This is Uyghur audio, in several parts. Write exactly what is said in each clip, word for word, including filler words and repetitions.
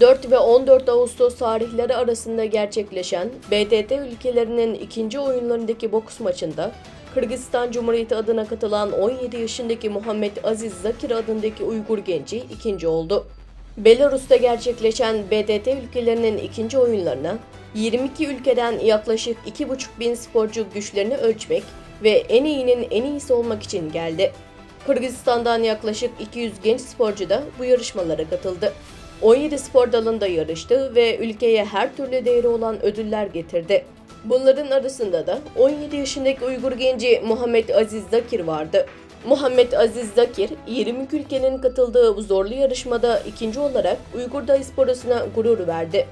Dört ve on dört Ağustos tarihleri arasında gerçekleşen B D T ülkelerinin ikinci oyunlarındaki boks maçında Kırgızistan Cumhuriyeti adına katılan on yedi yaşındaki Muhammed Aziz Zakir adındaki Uygur genci ikinci oldu. Belarus'ta gerçekleşen B D T ülkelerinin ikinci oyunlarına yirmi iki ülkeden yaklaşık iki buçuk bin sporcu güçlerini ölçmek ve en iyinin en iyisi olmak için geldi. Kırgızistan'dan yaklaşık iki yüz genç sporcu da bu yarışmalara katıldı. On yedi spor dalında yarıştı ve ülkeye her türlü değeri olan ödüller getirdi. Bunların arasında da on yedi yaşındaki Uygur genci Muhammed Aziz Zakir vardı. Muhammed Aziz Zakir, yirmi iki ülkenin katıldığı bu zorlu yarışmada ikinci olarak Uygur diasporasına gurur verdi.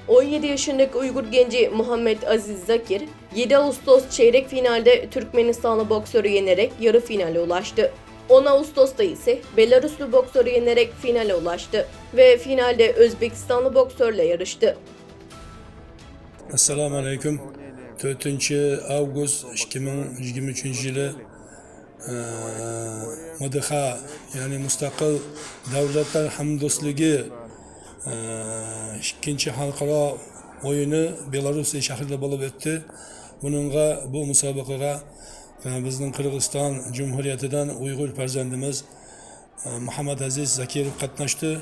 On yedi yaşındaki Uygur genci Muhammed Aziz Zakir, yedi Ağustos çeyrek finalde Türkmenistanlı boksörü yenerek yarı finale ulaştı. On Ağustos'ta ise Belaruslu boksörü yenerek finale ulaştı ve finalde Özbekistanlı boksörle yarıştı. Assalomu alaykum. To'rtinchi avgust ikki ming yigirma uchinchi yili, e, M D H, ya'ni Mustaqil Davlatlar Hamdo'stligi, e, ikkinchi xalqaro o'yini Belarus shahrida bo'lib o'tdi. Buningga, bu musobaqaga, e, bizning Qirg'iziston Jumhuriyatidan Uyg'ur farzandimiz, e, Muhammad Aziz Zakirov qatnashdi.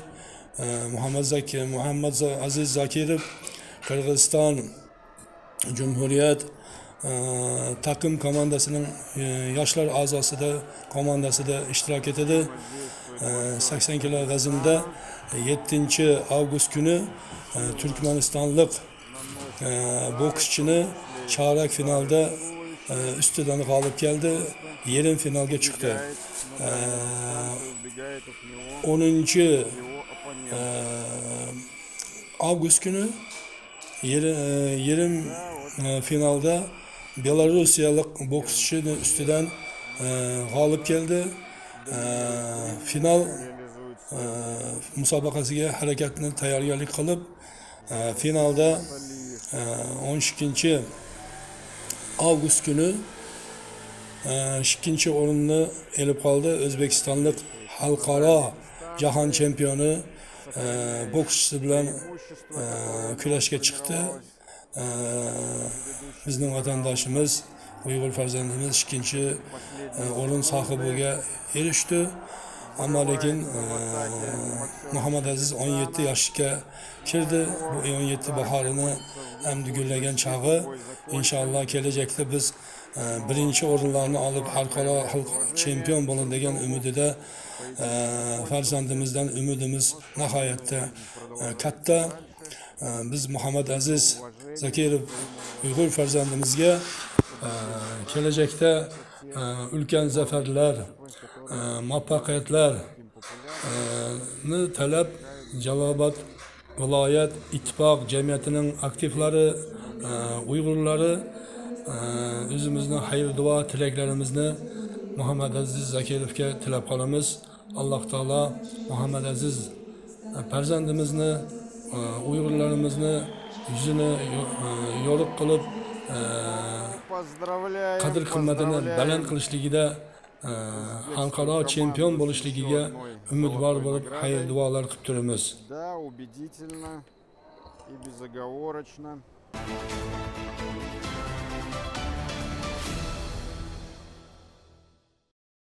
E, Muhammad Zaki-, Muhammad Za-, Aziz Zakirov Qirg'iziston Jumhuriyat, e, taqim komandasining, e, yoshlar a'zosida, komandasida ishtirok etadi. E, sakson kilo vaznda yettinchi avgust kuni, e, turkmanistonlik, e, bokschini chorak finalda, e, ustidan g'olib keldi, yarim finalga chiqdi. E, o'ninchi, e, avgust kuni yeri-, e, yarim, e, finalda belarusiyalik bokschini ustidan, e, g'olib keldi. E, final, e, musobaqasiga harakatni tayyorgarlik qilib, e, finalda, e, o'n ikkinchi avgust kuni, e, ikkinchi o'rinni elib qoldi. O'zbekistonlik xalqaro jahon chempioni, e, bokschisi bilan, e, kurashga chiqdi. E, bizning vatandoshimiz, Uyg'ur farzandimiz ikkinchi, e, o'rin sohibiga erishdi. Ammo lekin, e, Muhammad Aziz o'n yetti yoshga kirdi. Bu o'n yetti bahorini endi gullagan chog'i. Inshaalloh, kelajakda biz, e, birinchi o'rinlarni olib, xalqaro, xalqaro chempion bo'ladi degan umidida, e, farzandimizdan umidimiz nihoyatda, e, katta. E, biz Muhammad Aziz Zakirov Uyg'ur farzandimizga, e, kelajakda, e, ulkan zafarlar, e, muvaffaqiyatlar, e, ni talab, Jalolobod viloyat ittifoq jamiyatining aktivlari, e, uyg'urlari, e, o'zimizning xayr duo tilaklarimizni Muhammad Aziz Zakirovga tilab qolamiz. Alloh taolo Muhammad Aziz, e, farzandimizni, e, uyg'urlarimizni yuzini yo-, e, yorug' qilib, e, qadr qimmatini baland qilishligida, e, xalqaro chempion bo'lishligiga umidvor bo'lib, xayr duolar qilib turamiz. Да, убедительно и безоговорочно.